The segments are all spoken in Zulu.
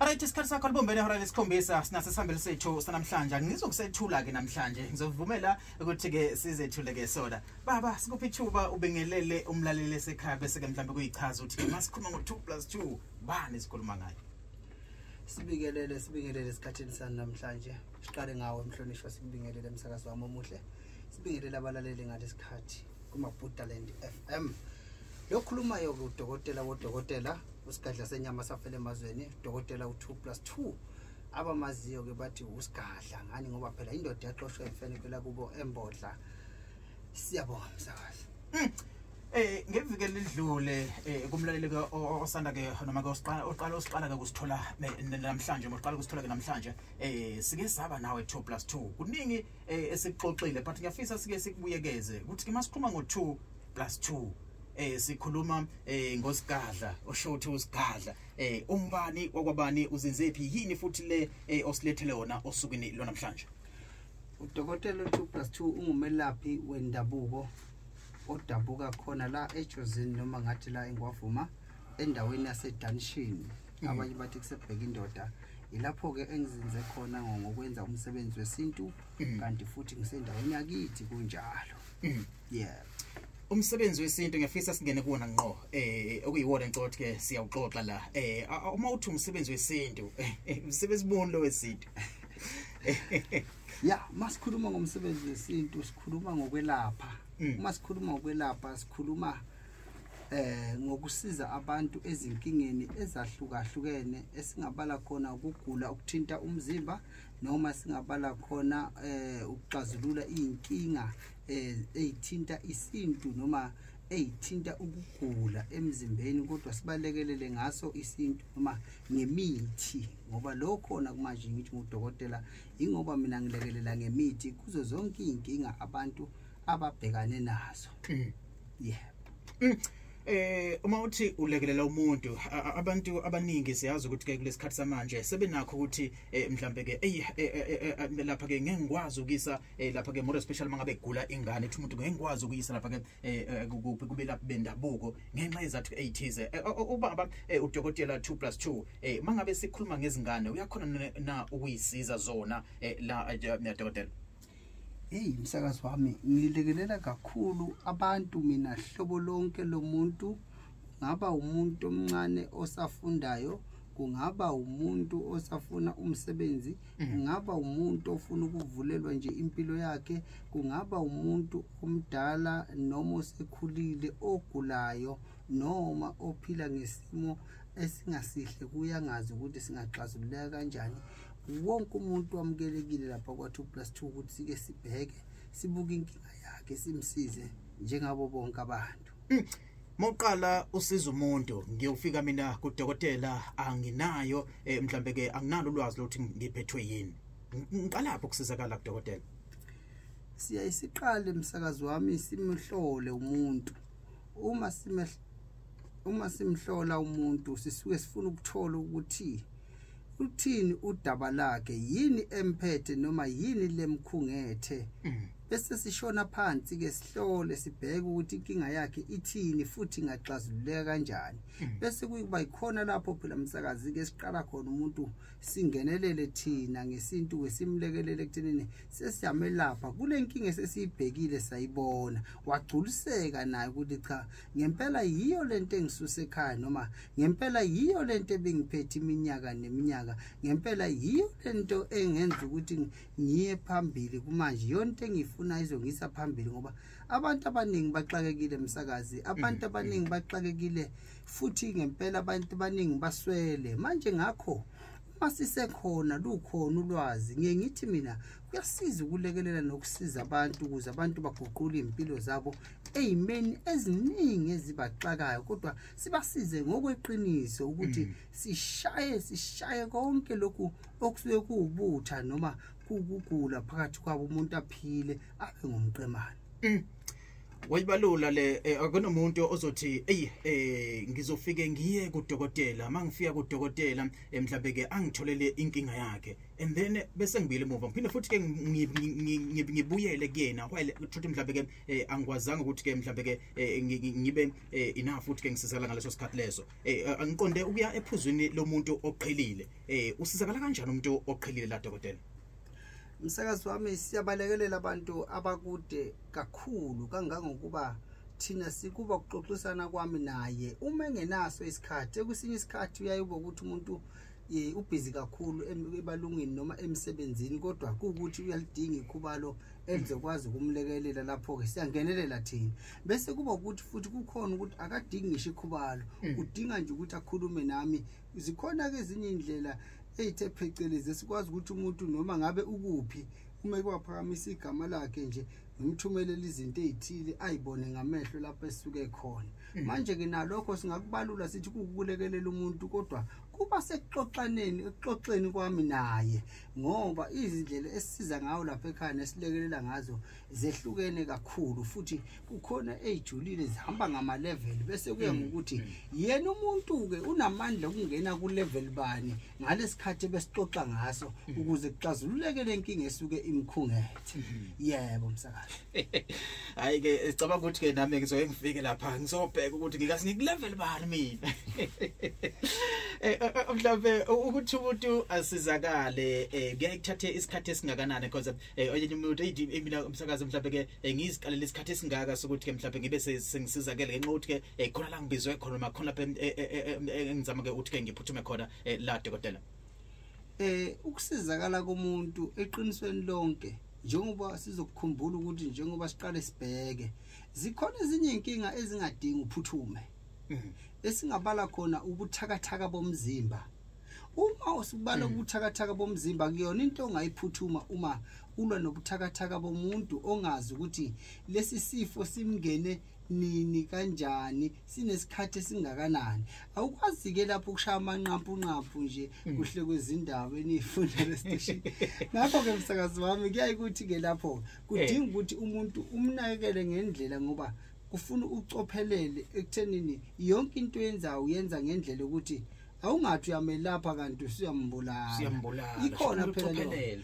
Alright, isikhathi sakho libumbene ihora lesikhombisa, sinase sihambele sethu sanamhlanje. Ngizokusethula ke namhlanje, ngizovumela ukuthi ke sizethule ke sona. Baba, sikuphi ithuba ubingelele umlaleli esekhaya, bese ke mhlawumbe kuyichaza ukuthi ke masikhuluma ngo 2 + 2 bani sikhuluma ngayo. Sibingelele, sibingelele esikhathini sanamhlanje. Siqale ngawe mhlonishwa, sibingelele emsakazi wami omuhle. Sibingelele abalaleli ngalesikhathi kuMabutaland FM. Yokhulumayo ke udokotela wodokotela usigadla senyama safele emazweni, udokotela u2 + 2. Abamaziyo ke bathi usigadla ngani, ngoba phela indoda yaxoshwa emfene phela kubo embodla. Siyabonga msakazi. Ngeviki elidlule kumlaleli ke osanda ke noma ke oqala osiqala ke kusithola namhlanje, oqala kusithola ke namhlanje, sike saba nawe 2 + 2. Kuningi esikuxoxile, but ngiyafisa sike sikubuyekeze ukuthi ke masikhuluma ngo 2 + 2 sikhuluma ngosigadla, osho ukuthi usigadla umbani wakwabani, uzinzephi, yini futhi le osilethele yona osukwini lwanamhlanje? Udokotela 2 + 2 ungumelaphi wendabuko odabuka khona la eJozini, noma ngathi la eNgwavuma, endaweni yaseDanshini. Abanye bathi kusebheka indoda. Ilapho ke engizinze khona ngokwenza umsebenzi wesintu, kanti futhi ngisendaweni yakithi kunjalo. Yeah. Umsebenzi wesintu ngiyafisa singene kuwona ngqo, okuyiwona ngicela ukuthi ke siyawuxoxa la. Uma uthi umsebenzi wesintu, umsebenzi buni lo wesintu? Ya, masikhuluma ngomsebenzi wesintu sikhuluma ngokwelapha. Uma sikhuluma ngokwelapha sikhuluma ngokusiza abantu ezinkingeni ezahlukahlukene, esingabala khona ukugula ukuthinta umzimba, noma singabala khona ukuxazulula inkinga eyithinta isintu noma eyithinta ukugula emzimbeni, kodwa sibalekelele ngaso isintu noma ngemithi. Ngoba lokho kumanje ngithi ngudokotela ingoba mina ngilekelela ngemithi kuzo zonke inkinga abantu ababhekane nazo. Yeah. Uma uthi ulekelela umuntu, abantu abaningi siyazi ukuthi ke kulesikhathi samanje sebenakho ukuthi mhlambe ke lapha ke ngeke ngikwazi ukuyisa lapha ke, more special mangabe egula ingane, ethi umuntu ngeke ngikwazi ukuyisa lapha ke kubelaphi bendabuko ngenxa yezathu ezithize. Ubaba udokotela 2 + 2, mangabe sikhuluma ngezingane uyakhona na ukuyisiza zona la dokotela? Hey msakazi wami, ngilekelela kakhulu abantu mina, hlobo lonke lomuntu. Kungaba umuntu omncane osafundayo, kungaba umuntu osafuna umsebenzi, kungaba umuntu ofuna ukuvulelwa nje impilo yakhe, kungaba umuntu omdala noma osekhulile ogulayo noma ophila ngesimo esingasihle, kuyangazi ukuthi singaxazululeka kanjani. Wonke umuntu wamukelekile lapha kwa 2 + 2 ukuthi sike sibheke, sibuke inkinga yakhe, simsize njengabo bonke abantu. Mawuqala usiza umuntu, ngiyofika mina kudokotela anginayo mhlambe ke anginalo ulwazi lokuthi ngiphethwe yini. Ngiqala lapho kusizakala kudokotela. Siyayisiqale msakazi wami simhlole umuntu. Uma simhlola umuntu sisuke sifuna ukuthola ukuthi uthini udaba lakhe, yini emphethe noma yini lemkhungethe. Bese sishona phansi ke sihlole, sibheke ukuthi inkinga yakhe ithini futhi ingaxazululeka kanjani. Bese kuba ikhona lapho phela msakazi ke siqala khona umuntu singenelele thina ngesintu ke simlekelele ekuthenini sesiyamelapha kule nkinga esesiyibhekile sayibona, wagculiseka naye ukuthi cha ngempela yiyo lento engisuse ekhaya, noma ngempela yiyo lento ebingiphethe iminyaka neminyaka, ngempela yiyo lento engenza ukuthi ngiye phambili kumanje, yonke engifuna izongisa phambili. Ngoba abantu abaningi baxakekile msakazi, abantu abaningi baxakekile futhi ngempela abantu abaningi baswele manje. Ngakho uma sisekhona lukhona ulwazi, ngiye ngithi mina kuyasiza ukulekelela nokusiza abantu ukuze abantu baguqule impilo zabo eyimeni eziningi ezibaxakayo, kodwa sibasize ngokweqiniso ukuthi sishaye konke lokhu okusuke kuwubutha noma kukugula phakathi kwabo, umuntu aphile abe ngumqemane. Wayibalula le, akunomuntu ozothi ey, ngizofike ngiye kudokotela, mangifika kudokotela mhlawumbe ke angitholele inkinga yakhe and then bese ngibuyele emuva, ngiphinde futhi ke ngibuyele kuyena while uthothi mhlawumbe ke angikwazanga ukuthi ke mhlawumbe ke ngibe enough futhi ke ngisizakala ngaleso sikhathi leso. Angiqonde ukuya ephuzwini lomuntu oqhelile. Usizakala kanjani umuntu oqhelile la, dokotela? Msakazi wami, siyabalekelela abantu abakude kakhulu kangangokuba thina sikuba kuxoxisana kwami naye uma engenaso isikhathi. Ekwesinye isikhathi uyayiba ukuthi umuntu ubhizi kakhulu ebalungini noma emsebenzini, kodwa kuwukuthi uyalidinga ikhubalo elizokwazi ukumlekelela. Lapho-ke siyangenelela thina, bese kuba ukuthi futhi kukhona ukuthi akadingi ngisho ikhubalo, udinga nje ukuthi akhulume nami. Zikhona-ke ezinye iy'ndlela ey'the phecelezi esikwazi ukuthi umuntu noma ngabe ukuphi, uma kwaphakamisa igama lakhe nje, ngimthumelele izinto ey'thile ayibone ngamehlo lapho esuke khona. Manje-ke nalokho singakubalula sithi kuwukulekelela umuntu, kodwa kuba sekuxoxaneni, ekuxoxeni kwami naye, ngoba izindlela esisiza ngawo lapha ekhaya nesilekelela ngazo zehlukene kakhulu, futhi kukhona ey'julile, zihamba ngama-level, bese kuya ngokuthi yena umuntu-ke unamandla okungena ku-level bani ngalesikhathi ebesixoxa ngaso, ukuze kuxazululeke le nkinga esuke imkhungethe. Yebo, msakazi. Hayi ke, sicabanga ukuthi ke nami ngizoke ngifike lapha ngizobheka ukuthi ngikaze ngikulevel bani mina. Mhlawumbe ukuthi umuntu asizakale kuyaye kuthathe isikhathi esingakanani? Because oyenye umuntu eyi, mina umsakazi mhlawumbe ke ngizikalela isikhathi esingaka sokuthi ke mhlawumbe ngibe sengisizakele ngenxa yokuthi ke khona la ngibizwe khona noma khona lapha engizama ke ukuthi ke ngiphuthume khona la, dokotela. Ukusizakala komuntu eqinisweni lonke, njengoba sizokukhumbula ukuthi njengoba siqale sibheke, zikhona ezinye inkinga ezingadingi uphuthume, esingabala khona ubuthakathaka bomzimba. Uma usubala ubuthakathaka bomzimba, kuyona into ongayiphuthuma uma ulwa nobuthakathaka bomuntu ongazi ukuthi lesi sifo simngene nini, kanjani, sinesikhathi esingakanani. Awukwazi ke lapho ukushaya amanqampu nqampu nje kuhle kwezindaba eniyifunda lestation. Ngakho ke msakazi wami, kuyaye ukuthi ke lapho kudinga ukuthi umuntu umnakekele ngendlela, ngoba kufuna ucophelele ekuthenini yonke into oyenzayo uyenza ngendlela ukuthi awungathi uyamelapha kanti usuyambulala. Siyambulala. Ikhona phela leyo. Ucophelele.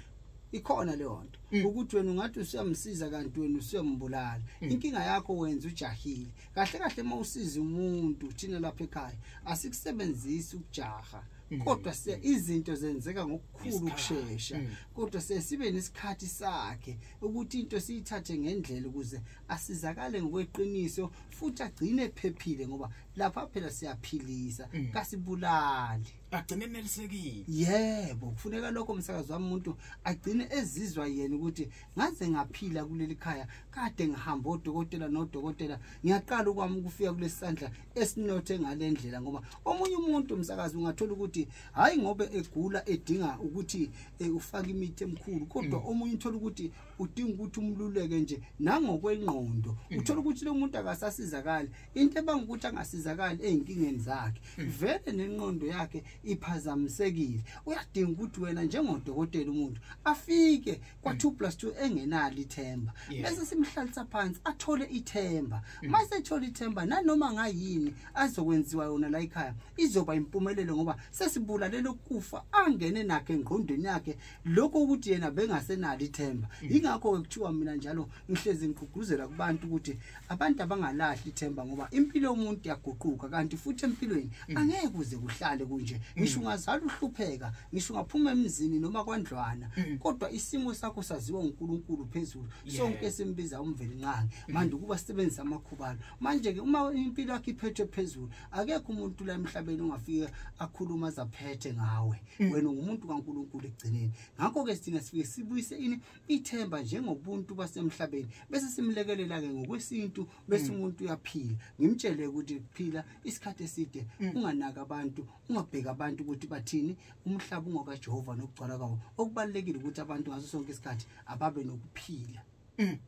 Ikhona leyo nto ukuthi wena ungathi usuyamsiza kanti wena usuyambulala. Inkinga yakho wenza ujahile. Kahle kahle uma usiza umuntu, thina lapha ekhaya asikusebenzisi ukujaha, kodwa izinto zenzeka ngokukhulu Isikhathi. ukushesha, kodwa siye sibe nesikhathi sakhe ukuthi into siyithathe ngendlela ukuze asizakale ngokweqiniso futhi agcine ephephile, ngoba lapha phela siyaphilisa, kasibulali. Agcine enelisekile. Yebo, kufuneka lokho, msakazi wami, umuntu agcine ezizwa yena ukuthi ngaze ngaphila kuleli khaya, kade ngihamba odokotela nodokotela, ngiyaqala ukwami ukufika kulesi sandla esinothe ngale ndlela. Ngoba omunye umuntu, msakazi, ungathola ukuthi hayi ngoba egula edinga ukuthi ufake imithi emkhulu, kodwa omunye uthola ukuthi udinga ukuthi umluleke nje nangokwengqondo. Uthola ukuthi lo muntu akasasizakali, into ebanga ukuthi angasizakali ey'nkingeni zakhe vele nengqondo yakhe iphazamisekile. Uyadinga ukuthi wena njengodokotela umuntu afike kwa-2 plus 2 engenalo ithemba, bese simhlalisa phansi athole ithemba. Mase ethole ithemba, nanoma ngayini azokwenziwa yona la ekhaya izoba impumelelo, ngoba sesibulalela ukufa angene nakhe engqondweni yakhe lokho ukuthi yena bengasenalo ithemba. Ingakho-ke kuthiwa mina njalo ngihlezi ngigqugquzela kubantu ukuthi abantu abangalahli ithemba, ngoba impilo yomuntu iyaguquka, kanti futhi empilweni angeke kuze kuhlale kunje. Ngisho ungazala uhlupheka, ngisho ungaphuma emzini noma kwandlwana, kodwa isimo sakho saziwa uNkulunkulu phezulu, sonke simbiza uMvelinqangi. Manje ukuba sisebenzise amakhubalo, manje-ke uma impilo yakho iphethwe phezulu, akekho umuntu la emhlabeni ongafika akhuluma azaphethe ngawe. Wena ungumuntu kaNkulunkulu ekugcineni. Ngakho-ke thina sifike sibuyise ini ithemba njengobuntu basemhlabeni, bese simlekelela-ke ngokwesintu, bese umuntu uyaphila. Ngimtshele ukuthi phila isikhathi eside, unganaki abantu, ungabheki abantu ukuthi bathini. Umhlaba ungokaJehova nokugcwala kwawo. Okubalulekile ukuthi abantu ngaso sonke isikhathi ababe nokuphila.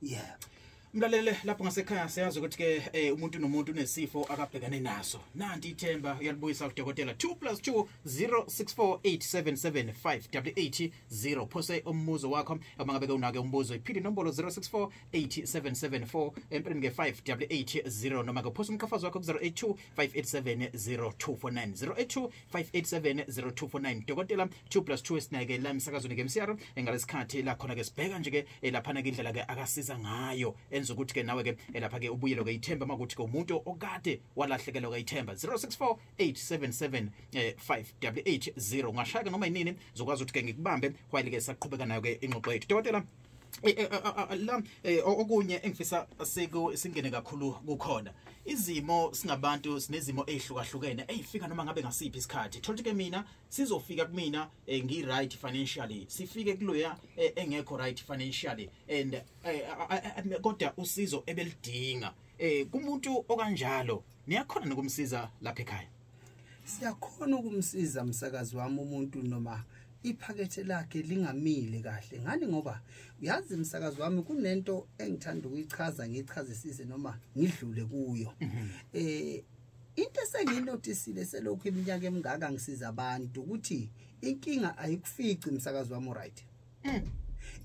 Yebo. Mlalele lapho ngasekhaya siyazi ukuthi ke umuntu nomuntu unesifo akabhekane naso. Nanti ithemba uyalibuyisa kudokotela 2 + 2 064 877 5880. Phose umbuzo wakho uma ngabe unake umbuzo iphinde inombolo 064 8774 empeleni nge 5880 noma ke phose umqhafazo wakho ku 082 587 0249 082 587 0249. Dokotela 2 + 2 esinake la emsakazweni ke MCR ngalesikhathi la khona ke sibheka nje ke lapha ke indlela ke akasiza ngayo enza ukuthi ke nawe ke lapha ke ubuyelo ke ithemba makuthi ke umuntu okade walahlekelwa ke ithemba. 064 877 5880. Ungashaya noma yinini zokwazi ukuthi ke ngikubambe while ke saqhubeka nayo ke ingxoxo yethu. Dokotela, la okunye engifisa singene kakhulu kukhona izimo, singabantu sinezimo ezihlukahlukene ezifika noma ngabe ngasiphi isikhathi. Thola ke mina sizofika kumina ngi right financially, sifike kuloya engekho right financially and kodwa usizo ebelidinga kumuntu okanjalo niyakhona nokumsiza lapha ekhaya? Siyakhona ukumsiza msakazi wami umuntu noma iphakethe lakhe lingamile kahle. Ngani? Ngoba uyazi msakazi wami kunento engithanda ukuyichaza ngiyichazisise noma ngidlule kuyo. Into esenginotisile selokhu iminyaka emingaka ngisiza abantu ukuthi inkinga ayikufici msakazi wami right.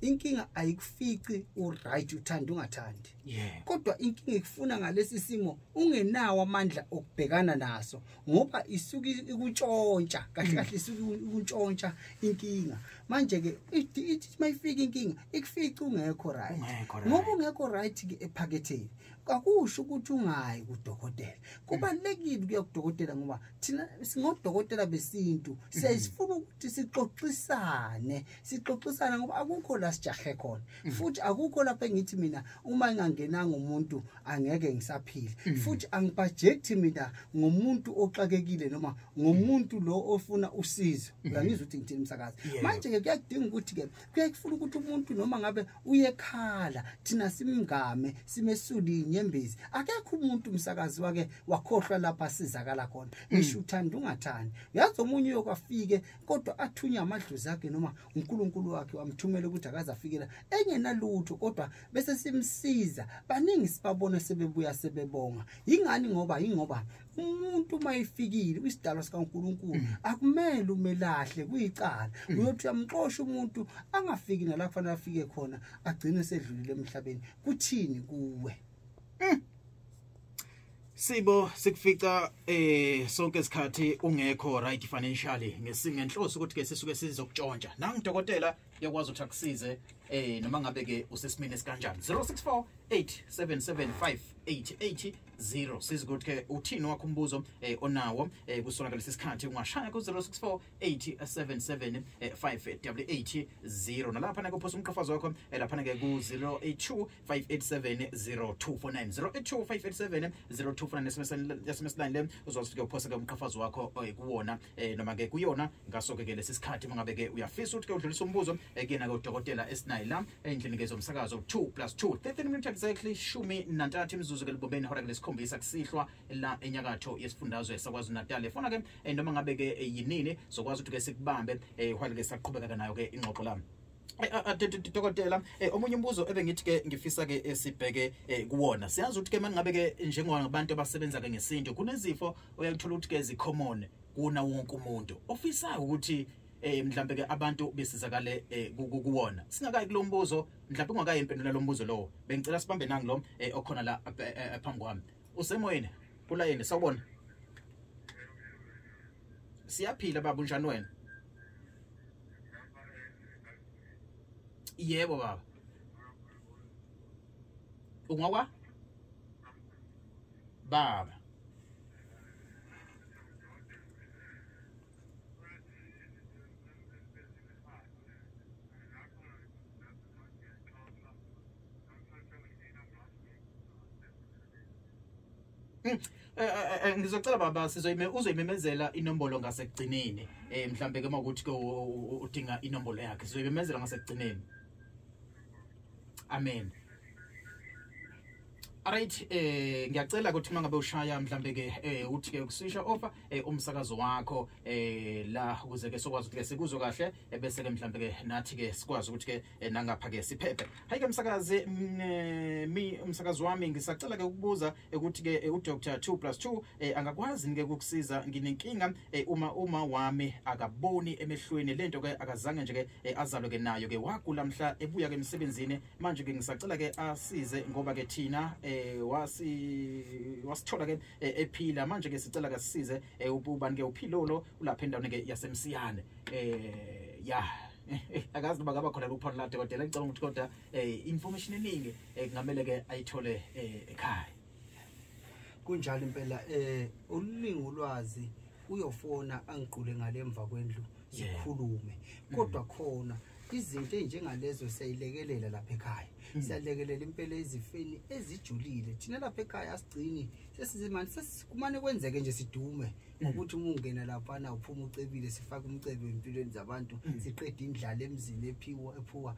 Inkinga ayikufici uright uthanda ungathandi. Kodwa inkinga ikufuna ngalesi simo ungenawo amandla okubhekana naso ngoba isuka ikutshontsha kahle kahle, isuka ikutshontsha inkinga. Manje ke ithi mayifika inkinga ikufica ungekho right. Ngoba ungekho right ke ephaketheni akusho ukuthi ungayi kudokotela. Kubalekile ukuya kudokotela ngoba thina singodokotela besintu siyasifuna ukuthi sixoxisane ngoba akukho la sijahe khona futhi akukho lapha engithi mina uma ngingangenanga umuntu angeke ngisaphila futhi angibudget mina ngomuntu oxakekile noma ngomuntu lo ofuna usizo. Uyangizwa ukuthi ngithini msakazi? Manje ke kuyadinga ukuthi ke kuyafuna ukuthi umuntu noma ngabe uyekhala thina simngame simesuli inyembezi. Akekho umuntu umsakazi wake wakhohlwa lapha sizakala khona ngisho uthanda ungathandi. Uyazi omunye uyokafike kodwa athunya amadlozi akhe noma uNkulunkulu wakhe wamthumela ukuthi akaze afikela engenalutho kodwa bese simsiza. Baningi sibabona sebebuya sebebonga. Ingani? Ngoba umuntu mayifikile kwisidalwa sikaNkulunkulu akumele umelahle kuyicala. Uyothi uyamxosha umuntu angafiki nala kufanele afike khona agcine sedlulile emhlabeni. Kuthini kuwe? Sibo sikufica sonke isikhathi ungekho right financially ngesingenhloso ukuthi ke sisuke sizokutshontsha. Nangidokotela yakwazi ukuthi akusize noma ngabe ke usesimeni esikanjani. 064 877 5880. Siza ukuthi ke uthini wakho umbuzo onawo kusona ngalesi sikhathi ungashaya ku 064 877 5880 nalapha nake uphosa umqhafazo wakho lapha nake ku 082 587 0249 082 587 0249 SMS line le uzofika uphosa ke umqhafazo wakho kuwona noma ke kuyona ngaso ke lesi sikhathi mangabe ke uyafisa ukuthi ke udlulise umbuzo kuyena ke udokotela esinayi la endlini ke zomsakazo 2 + 2 13 minutes exactly 13 imizuzu ke libombeni hora lesikhombisa kusihlwa la enyakatho yesifundazwe sakwaZulu Natal. Efuna ke noma ngabe ke yinini sokwazi ukuthi ke sikubambe while ke saqhubeka nayo ke ingxoxo lami. Dokotela, omunye umbuzo ebengithi ke ngifisa ke sibheke kuwona. Siyazi ukuthi ke mangabe ke njengobantu abasebenza ke ngesintu kunezifo uyakuthola ukuthi ke zicommon kuna wonke umuntu ofisayo ukuthi mhlambe ke abantu besizakale kuwona. Singakayi kulombuzo mhlambe ungakayi impendulo lombuzo lowo bengicela sibambe nangi lo okhona la phambi kwami. Usemoyeni kulayini, sawubona. Siyaphila baba, unjani wena? Yebo baba. Ungakwa? Baba. Ngizocela baba uzoyimemezela inombolo ngasekugcineni. Mhlambe ke mawukuthi ke udinga inombolo yakhe sizoyimemezela ngasekugcineni. Amen. Alright, ngiyacela ukuthi mangabe ushaya mhlambe ke uthi ke ukuswisha offer umsakazo wakho la ukuze ke sokwazi ukuthi ke sikuzwe kahle, bese ke mhlambe ke nathi ke sikwazi ukuthi ke nangapha ke siphephe. Hayi ke msakazi, mi umsakazi wami ngisacela ke ukubuza ukuthi ke uDr 2+2 angakwazi ke ukukusiza, nginenkinga uma wami akaboni emehlweni, lento ke akazange nje ke azalwe ke nayo ke, wagula mhla ebuya ke emsebenzini, manje ke ngisacela ke asize ngoba ke thina wasithola ke ephila, manje ke sicela ke sisize ubani ke uphilolo ulapha endaweni ke yasemsiyane. Ya akazi noma ngaba khona kuphona la dokotela, ngicabanga ukuthi kodwa information eningi kungamele ke ayithole ekhaya. Kunjalo impela, oluningi ulwazi uyofona angiqule ngalemva kwendlu sikhulume, kodwa khona izinto ezinjengalezo siyayilekelela lapha ekhaya, siyalekelela impela ezifeni ezijulile. Thina lapha ekhaya asigcini sesizimani, sesikumane kwenzeke nje sidume ngokuthi uma ungena laphana uphuma ucebile, sifake umcebo empilweni zabantu, siqede indlala emzini ephiwa ephuwa,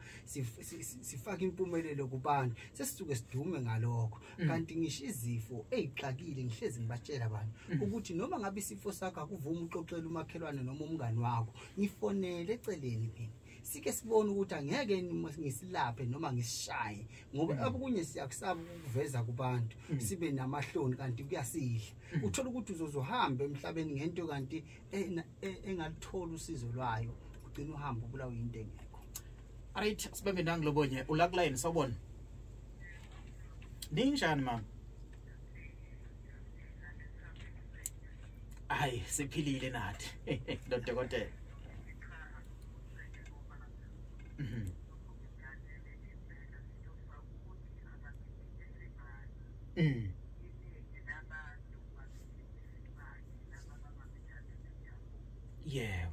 sifake impumelelo kubantu, sesisuke sidume ngalokho. Kanti ngisho izifo ezixakile ngihlezi ngibatshela abantu ukuthi noma ngabe isifo sakho akuvuma uxoxela umakhelwane noma umngani wakho, ngifonele eceleni mina sike sibone ukuthi angeke ngisilaphe noma ngisishaye, ngoba okunye siyakusaba ukuveza kubantu, sibe namahloni kanti kuyasidla. Uthola ukuthi uzozohamba emhlabeni ngento kanti engalithola usizo lwayo, ugcina uhamba ubulawa into engekho. Alright, sibambe nangilobonye ula kuline, sawubona. Ninjani mama? Hayi siphilile nathi nodokotela. Yeah.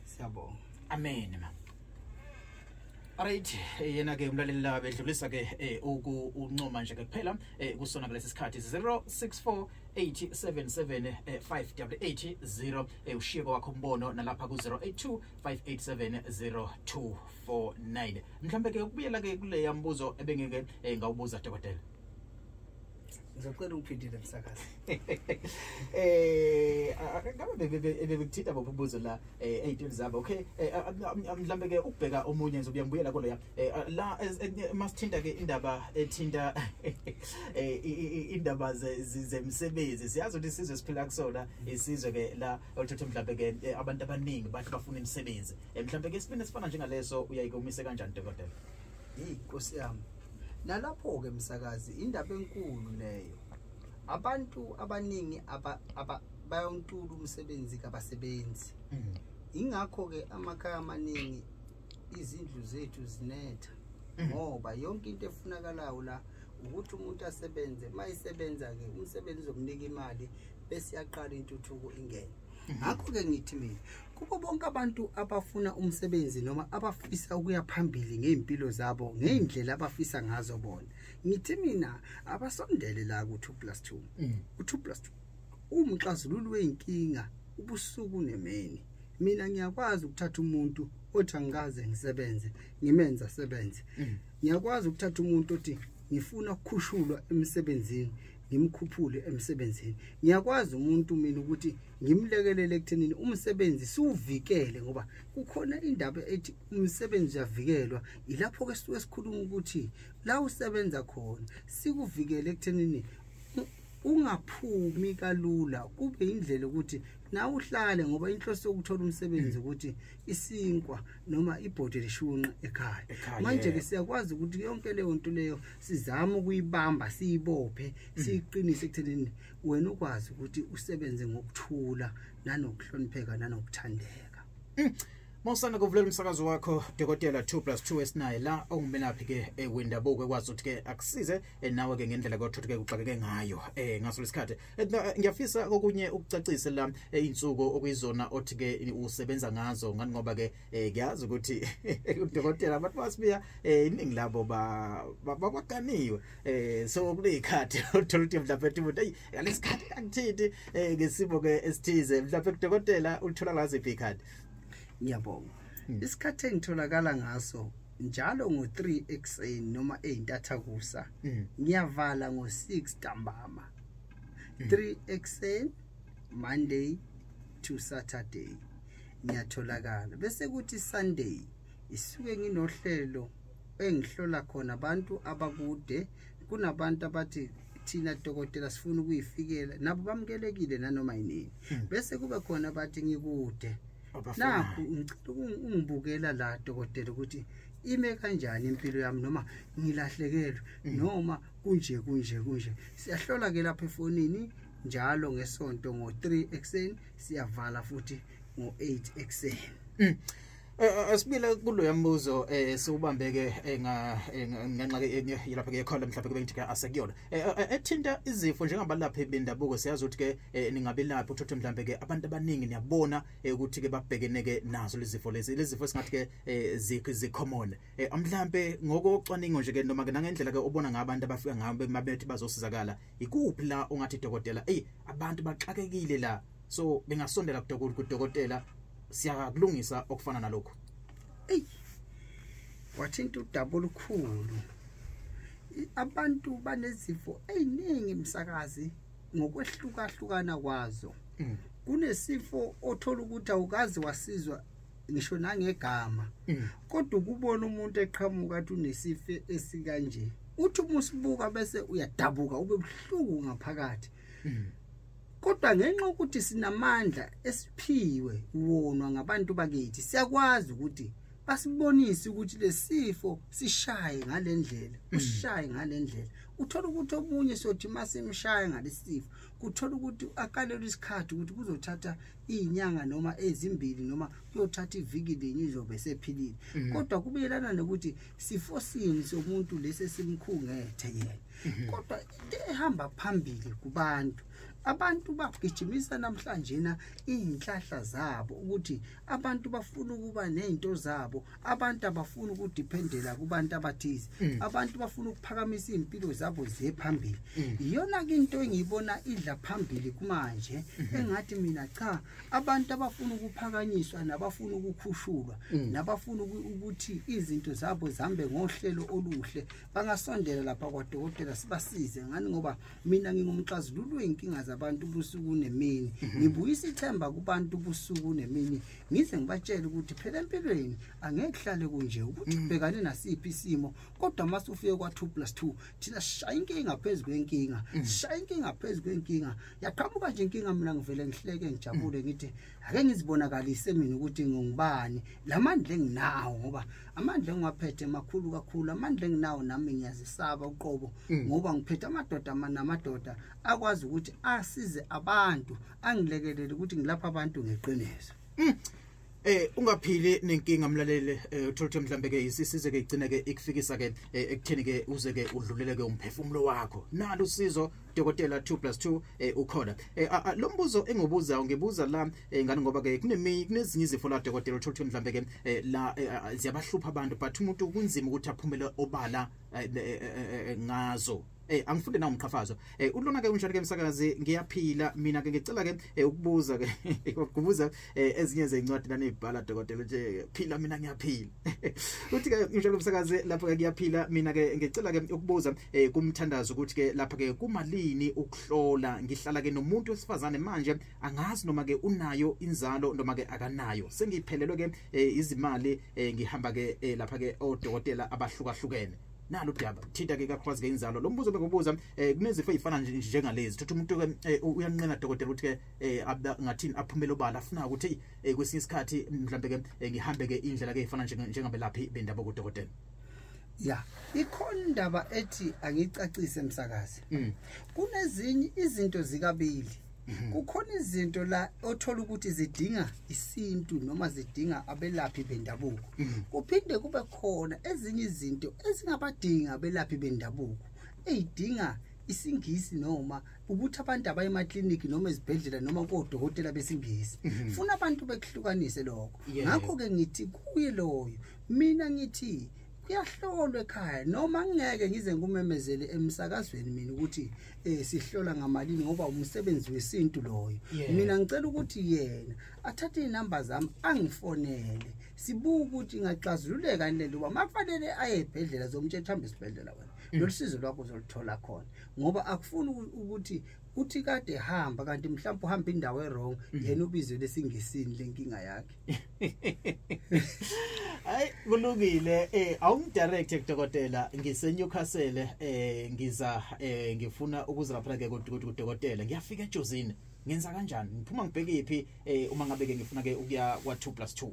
Siyabonga. Amen ma. Alright, yena ke umlaleli la bedlulisa ke ukuncoma nje ke kuphela kusona kulesi sikhathi 064 877 5880, ushiye kwakho umbono nalapha ku 082 587 0249. Mhlambe ke ukubuyela ke kule yambuzo ebengeke ngawubuza dokotela. Ngizocela ungiphindile msakazi. Ngabe bebekuthinta bobuzo la ey'ntweni zabo. Okay, mhlambe ke ukubheka omunye ngizobuya ngibuyela kuloya la masithinta ke indaba ethinta indaba zemsebenzi. Siyazi ukuthi isizwe siphila kusona isizwe ke la oluthathe mhlambe ke abantu abaningi bathi bafuna imisebenzi. Mhlambe ke isibini esifana njengaleso uyayikumise kanjani dokotela? Hey Nkosi yami. Nalapho ke msakazi indaba enkulu leyo. Abantu abaningi bayontula umsebenzi kabasebenzi. Ingakho ke amakhaya amaningi izindlu zethu zinetha, ngoba yonke into efunakalayo la ukuthi umuntu asebenze. Mayisebenza ke umsebenzi uzomnika imali bese yaqala intuthuko ingene. Ngakho ke ngithi mina kubo bonke abantu abafuna umsebenzi noma abafisa ukuya phambili ngeimpilo zabo ngeindlela abafisa ngazo bona, ngithi mina abasondele la ku 2+2. U2+2 umxazululo weinkinga ubusuku nemini. Mina ngiyakwazi ukuthatha umuntu othi angikaze ngisebenze ngimenza asebenze. Ngiyakwazi ukuthatha umuntu othi ngifuna ukukhushulwa emsebenzini ngimkhuphule emsebenzini. Ngiyakwazi umuntu mina ukuthi ngimlekelele ekuthenini umsebenzi siwuvikele, ngoba kukhona indaba ethi umsebenzi uyavikelwa. Ilapho ke sisuke sikhuluma ukuthi la usebenza khona sikuvikele ekuthenini ungaphumi kalula, kube indlela ukuthi nawe uhlale, ngoba inhloso yokuthola umsebenzi ukuthi isinkwa noma ibhodi lishunqa ekhaya. Manje ke siyakwazi ukuthi yonke leyo nto leyo sizame ukuyibamba, siyibophe, siyiqinise ekuthenini wena ukwazi ukuthi usebenze ngokuthula nanokuhlonipheka nanokuthandeka. Mawusanda kuvulela umsakazo wakho Dokotela 2+2 esinaye la ongumelaphi ke wendabuko ekwazi ukuthi ke akusize nawe ke ngendlela kodwa ke kuxakeke ngayo ngaso lesikhathi. Ngiyafisa okunye ukucacisa la insuku okuyizona othi ke usebenza ngazo ngani ngoba ke ngiyazi ukuthi udokotela abantu basibiya iningi labo babaganiwe so kulezikhathi uthola ukuthi mhlawumbe umuntu hey ngalesikhathi angithinti ngesimo ke esithize mhlawumbe kudokotela uthola ngaziphi ikhathi? Ngiyabonga. Isikhathi engitholakala ngaso njalo ngo3 ekseni noma eyintatha kusa, ngiyavala ngo6 ntambama. 3 ekseni Monday to Saturday ngiyatholakala. Bese kuthi Sunday isuke nginohlelo engihlola khona abantu abakude. Kunabantu abathi thina dokotela sifuna ukuyifikela, nabo bamukelekile nanoma yinini. Bese kube khona abathi ngikude, nakho ngicela ungibukela la dokotela ukuthi ime kanjani impilo yami, noma ngilahlekelwe noma kunje kunje kunje. Siyahlola ke lapha efonini njalo ngesonto ngo3 ekseni, siyavala futhi ngo8 ekseni. Asibile kulo yambuzo siubambeke ngenxa ke yilapha ke khona mhlawumbe kube ngithi ke asekuyona ethinta izifo njengabalaphi bendabuko. Siyazi ukuthi ke ningabelaphi uthothe mhlawumbe ke abantu abaningi niyabona ukuthi ke babhekene ke nazo lezifo lezi lezifo esingathi ke zi common mhlawumbe ngokocwaningo nje ke noma ke nangendlela ke obona ngabantu abafika ngabe mabethi bazosizakala, ikuphi la ongathi dokotela ey abantu baxakekile la, so bengasondela kudokotela siyakulungisa okufana nalokho? Ey, wathinta udaba olukhulu. Abantu banezifo eziningi emsakazi ngokwehlukahlukana kwazo. Kunesifo othola ukuthi awukazi wasizwa ngisho nangegama, kodwa ukubona umuntu eqhamuka athi unesifo esikanje, uthi uma usibuka bese uyadabuka ube buhlungu ngaphakathi. Kodwa ngenxa ukuthi sinamandla esiphiwe wonwa ngabantu bakithi, siyakwazi ukuthi basibonise ukuthi lesifo sishaye ngalendlela, usishaye ngalendlela. Uthola ukuthi omunye sothi masimshaya ngalesifo, kuthola ukuthi akalelwe isikhathi ukuthi kuzothatha izinyanga noma ezimbili noma kuyothatha iviki linye izobe sephilile. Kodwa kubuyelana nokuthi sifo sini somuntu lesi simkhungethe yena. Kodwa into ehamba phambili kubantu, abantu bagijimisa namhlanje na izinhlahla zabo, ukuthi abantu bafuna ukuba nezinto zabo, abantu abafuna ukudependela kubantu abathize, abantu bafuna ukuphakamisa impilo zabo ziye phambili. Iyona ke into engiyibona idla phambili kumanje, engathi mina cha, abantu abafuna ukuphakanyiswa nabafuna ukukhushulwa nabafuna ukuthi izinto zabo zihambe ngohlelo oluhle bangasondela lapha kwadokotela sibasize ngani, ngoba mina ngingumxazululo wey'nkinga zabantu ubusuku nemini. Ngibuyisa ithemba kubantu ubusuku nemini, ngize ngibatshele ukuthi phela empilweni angeke kuhlale kunje, ukuthi ubhekane nasiphi isimo, kodwa mase ufike kwa-2+2 thina sishaya inkinga phezu kwenkinga, sishaya inkinga phezu kwenkinga. Yaqhamuka nje inkinga, mina ngivele ngihleke ngijabule ngithi ake ngizibonakalise mina ukuthi ngingubani, lamandla enginawo, ngoba amandla engiwaphethe makhulu kakhulu, amandla enginawo nami ngiyazisaba uqobo, ngoba ngiphethe amadoda namadoda akwazi ukuthi asize abantu, angilekelele ukuthi ngilapha abantu ngeqiniso. Ungaphili nenkinga mlaleli, uthola mhlambe ke isisize ke igcine ke ikufikisa ke ekutheni ke uze ke udlulele ke umphefumulo wakho. Nalo usizo Dokotela 2+2 ukhona. Lo mbuzo engibuzayo ngibuza la ngani ngoba ke kunezinye izifo la dokotela uthola mhlambe ke la ziyabahlupha abantu, but umuntu kunzima ukuthi aphumele obala ngazo. Angifunde na umqhafazo. Ulona ke unjani ke msakazi, ngiyaphila mina ke ngicela ke ukubuza ke ukubuza ezinye zezincwadi lanibhala dokotela nje phila mina ngiyaphila. Uthi ke unjani msakazi lapha ke ngiyaphila mina ke ngicela ke ukubuza kumthandazo ukuthi ke lapha ke kumalini ukuhlola, ngihlala ke nomuntu wesifazane manje angazi noma ke unayo inzalo noma ke akanayo, sengiphelelwe ke izimali, ngihamba ke lapha ke odokotela abahlukahlukene. Nalo udaba thinta ke kakhulukazi ke inzalo. Lo mbuzo bengibuza kunezifo ezifana njengalezi, uthatha umuntu ke uyanqena dokotela ukuthi ke ngathini aphumele obala, afuna ukuthi kwesinye isikhathi mhlambe ke ngihambe ke indlela ke efana njengabelaphi bendabuko dokotela. Ya, ikhona indaba ethi angicacise emsakazi. Kunezinye izinto zikabili. Kukhona izinto la othola ukuthi zidinga isintu noma zidinga abelaphi bendabuko. Kuphinde kube khona ezinye izinto ezingabadinga abelaphi bendabuko, eyidinga isingisi noma ukuthi abantu abaye emakliniki noma ezibhedlela noma kodokotela besingisi. Funa abantu bekuhlukanise lokho. Ngakho ke ngithi kuye loyo, mina ngithi kuyahlolwa ekhaya, noma ngeke ngize ngumemezele emsakazweni mina ukuthi sihlola ngamalini, ngoba umsebenzi wesintu loyo. Mina ngicela ukuthi yena athathe inamba zami angifonele, sibuke ukuthi ingaxazululeka yini lento, ngoba makufanele aye ebhedlela zomtshela hambe esibhedlela wena, lolu sizo lwakho uzoluthola khona, ngoba akufuni ukuthi uthi kade hamba kanti mhlawumbe uhamba indawo e-wrong, yena ubizwe lesingisini lenkinga yakhe. Hayi kulungile, awungidirect kudokotela, ngise Newcastle, ngiza ngifuna ukuzilapha ke kudokotela, ngiyafika eJozini, ngenza kanjani? Ngiphuma ngibheke iphi uma ngabe ke ngifuna ke ukuya kwa 2+2?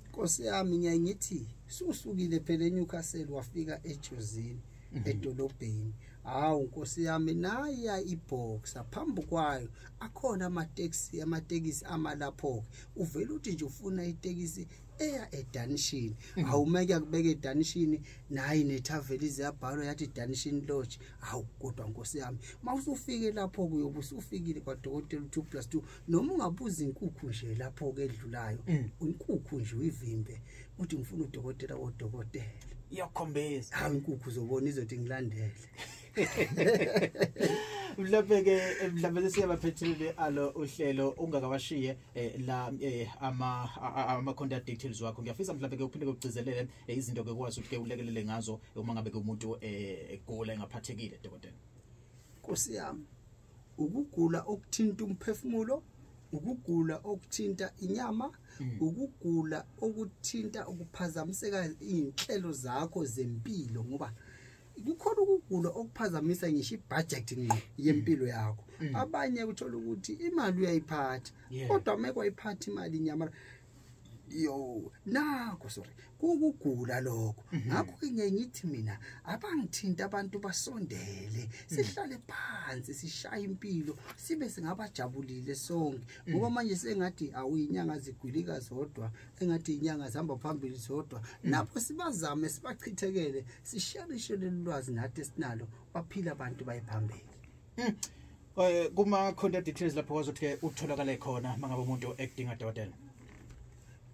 Nkosi yami, ngiyaye ngithi susukile phela eNewcastle wafika eJozini edolobheni. Hawu Nkosi yami, naya iboxer phambi kwayo akhona amatekisi, amatekisi amalapho uvela uthi nje ufuna itekisi eya eDanishini. Awumeke akubeke eDanishini, nayi nethaveli iziyabhalwa yathi Danishini Lodge. Hawu kodwa Nkosi yami, mawusufike lapho kuyobe usufikile kwadokotela 2+2, noma ungabuza inkukhu nje lapho ke edlulayo, inkukhu nje uyivimbe uthi ngifuna udokotela wodokotela, iyakhombisa. Hawu inkukhu uzobona izothi ngilandele. Mhlawumbe ke mhlawumbe siyabaphethile alo uhlelo ungakawashiye la ama contact details wakho. Ngiyafisa mhlawumbe ke uphinde ukugcizelele izinto ke kwazi ukuthi ke ulekelele ngazo uma ngabe ke umuntu egula engaphathekile dokotela. Nkosi yami, ukugula okuthinta umphefumulo, ukugula okuthinta inyama, ukugula okuthinta ukuphazamiseka inhlelo zakho zempilo, ngoba kukhona ukugula okuphazamisa ngisho ibudget ngqo yempilo yakho. Abanye uthola ukuthi imali uyayiphatha, kodwa meke wayiphatha imali inyama yo nakho, sorry, kukugula lokho. Ngakho ke ngiye ngithi mina abangithinta abantu basondele, sihlale phansi sishaye impilo, sibe singabajabulile sonke, ngoba manje sengathi awuyinyanga zigwilika zodwa, engathi inyanga zihamba phambili zodwa. Lapho sibazame sibachithekele, sisherishe lolwazi nathi esinalo, baphila abantu bayiphambili. Kuma contact details lapho kwazi ukuthi ke utholakale khona mangabe umuntu ekudinga dokotela.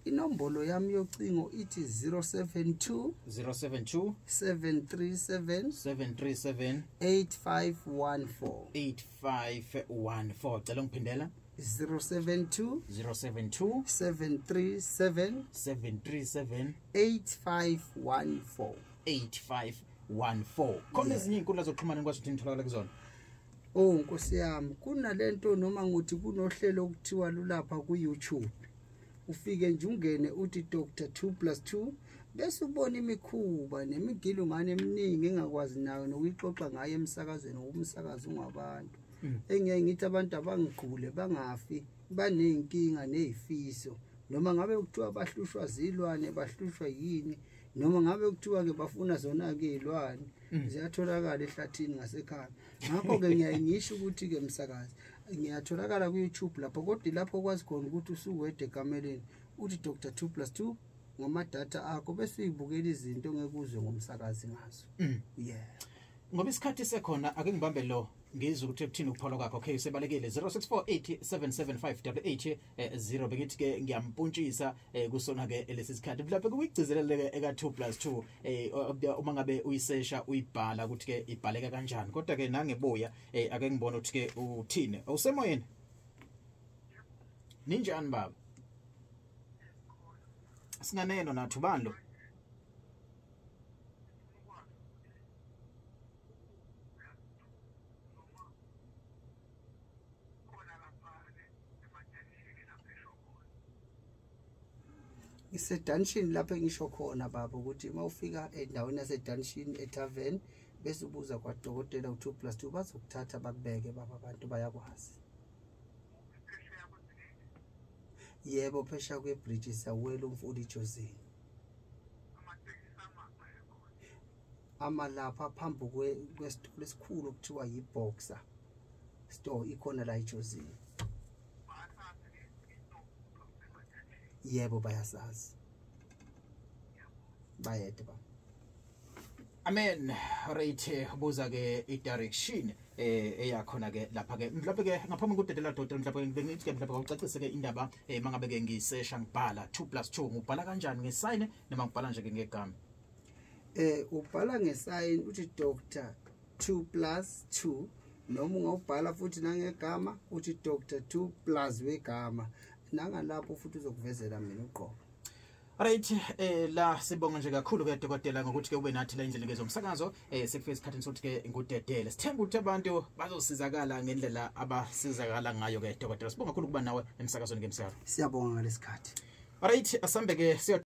Inombolo yami yocingo ithi 072 072 737 737 8514 8514. Cela ngiphindela 072 072 737 737 8514 8514. Khona ezinye izinkundla zokuxhumana ngikwazi ukuthi ngitholakala kuzona? Oh Nkosi yami, kunalento noma ngothi kunohlelo okuthiwa lulapha ku YouTube. Ufike nje ungene uthi Dr 2+2 bese ubona imikhuba nemigilungane eminingi engakwazi nayo nokuyixoxa ngayo emsakazweni, ngoba umsakazo ungabantu. Engeke ngithi abantu abangiqule bangafi, baneyinkinga nezifiso, noma ngabe kuthiwa bahlushwa zilwane, bahlushwa yini, noma ngabe kuthiwa ke bafuna zona ke izilwane, ziyatholakala ehlathini ngasekhaya. Ngakho ke ngiyaye ngisho ukuthi ke msakazi ngiyatholakala ku YouTube lapho, kodwa lapho kwazi khona ukuthi usuwede ekameleni uthi Dr 2+2 ngamadatha akho bese uyibukela izinto ongekuzwe ngomsakazi ngazo. Yeah. Ngoba isikhathi sekhona ake ngibambe lo ngizwe ukuthi ekuthini ukuphola kwakho. Okay, usebalekile 0648775880 bengithi ke ngiyampuntshisa kusona ke lesi sikhathi. Mhlawumbe kuyigcizelele eka 2+2 uma ngabe uyisesha uyibhala ukuthi ke ibhaleka kanjani. Kodwa ke nangebuya ake ngibone ukuthi ke uthini. Awusemoyeni? Ninjani baba? Singaneno nathi ubani lo? Isedanishini lapho engisho khona baba ukuthi mawufika endaweni yasedanishini etavern bese ubuza kwadokotela u2+2 bazokuthatha bakubeke baba, abantu bayakwazi. Yebo, phesha kwebridge siyawela umfula iJozini. Amalapha phambi kwesitolo esikhulu okuthiwa yiBoxer. store ikhona la eJozini. Yebo, bayasazi, bayede ba. Amen. Right, buza ke i-direction eyakhona ke lapha ke. Mhlawumbe ke ngaphambi kokudedela doctor, mhlawumbe bengithi ke mhlawumbe ucacise ke indaba mangabe ke ngisesha ngibhala 2 + 2, ngibhala kanjani, ngesign noma ngibhala nje ke ngegama? Ubhala ngesign uthi doctor 2 + 2, noma ungawubhala futhi nangegama uthi doctor 2 plus wegama, nangalapho futhi uzokuvezela mina uqobo. Alright, la sibonga nje kakhulu ke dokotela ngokuthi ke ube nathi la endleleni kezomsakazo. Sekufika isikhathi sokuthi ke ngudedele. Sithemba ukuthi abantu bazosizakala ngendlela abasizakala ngayo ke dokotela. Sibonga kakhulu kuba nawe emsakazweni ke msakazo. Siyabonga ngalesikhathi. Alright, asambe ke siyo